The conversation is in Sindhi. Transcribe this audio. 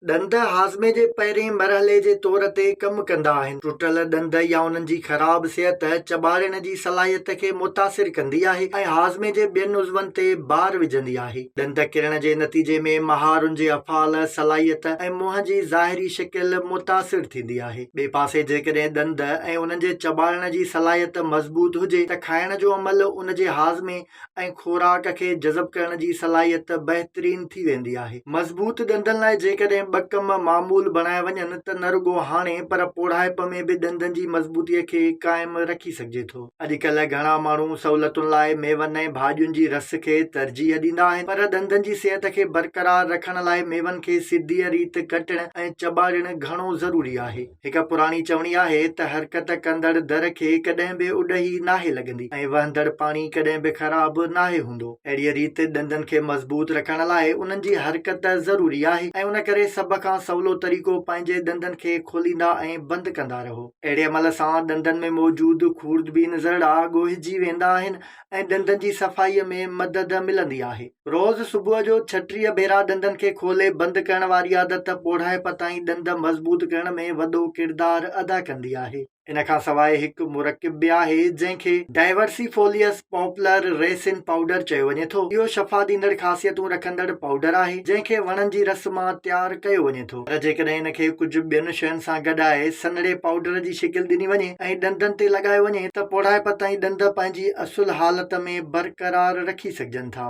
ڏند هاضمي جي پهرين مرحلي جي طور تي ڪم ڪندا آهن. ٽٽل ڏند يا انهن جي خراب صحت چٻاڙڻ جي صلاحيت کي متاثر ڪندي آهي ۽ هاضمي جي ٻين عضون تي بار وجهندي آهي. ڏند ڪرڻ جي نتيجي ۾ مهارن جي افعال، صلاحيت ۽ منهن جي ظاهري شڪل متاثر ٿيندي آهي. ٻئي پاسي جيڪڏهن ڏند ۽ انهن جي چٻاڙڻ جي صلاحيت مضبوط هجي ته کائڻ جو عمل، ان جي هاضمي ۽ خوراڪ کي جذب ڪرڻ جي صلاحيت بهترين ٿي ويندي آهي. مضبوط ڏندن لاء جيڪڏهن ٻه ڪم معمول بڻايا وڃن ته نه رڳو هاڻي پر پوڙهائپ ۾ به ڏندن جي مضبوطي کي قائم رکي سگهجي ٿو. اڄڪلهه گهڻا ماڻهو سهولتن لاء ميون ۽ ڀاڄين جي رس کي ترجيح ڏيندا آهن پر ڏندن جي صحت کي برقرار رکڻ لاء ميون کي سڌيء ريت ڪٽڻ ۽ چٻاڙڻ گهڻو ضروري آهي. هڪ پراڻي چوڻي آهي ته حرڪت ڪندڙ در کي ڪڏهن به اڏهي ناهي لڳندي ۽ وهندڙ پاڻي ڪڏهن به خراب ناهي هوندو. اهڙيء ريت ڏندن کي مضبوط رکڻ لاء انهن جي حرڪت ضروري آهي ۽ ان ڪري سڀ کان سولو طريقو پنهنجي ڏندن کي کوليندا ۽ بند ڪندا رهو. اهڙي عمل سان ڏندن ۾ موجود خوردبين ذرڙا ڳوهجي ويندا آهن ۽ ڏندن جي صفائيء ۾ مدد ملندي آهي. روز صبح جو 36 ڀيرا ڏندن کي کولي بند ڪرڻ واري عادت پوڙهائپ تائين ڏند مضبوط ڪرڻ ۾ وڏو ڪردار ادا ڪندي آهي. ان کان سواء هڪ مرڪب به آهي جنهن کي ڊائيورسيفوليس پاپلر ريسن پائوڊر چيو وڃي ٿو. اهو شفا ڏيندڙ خاصيتون رکندڙ پائوڊر آهي جنهن کي وڻن جي رس مان تيار ڪيو وڃي ٿو. پر جيڪڏهن ان کي ڪجهه ٻين شين سان گڏائي سنهڙي پائوڊر جي شڪل ڏني وڃي ۽ ڏندن تي لڳايو وڃي ته پوڙهائپ تائين ڏند پنهنجي اصل حالت ۾ برقرار رکي سگهجن ٿا.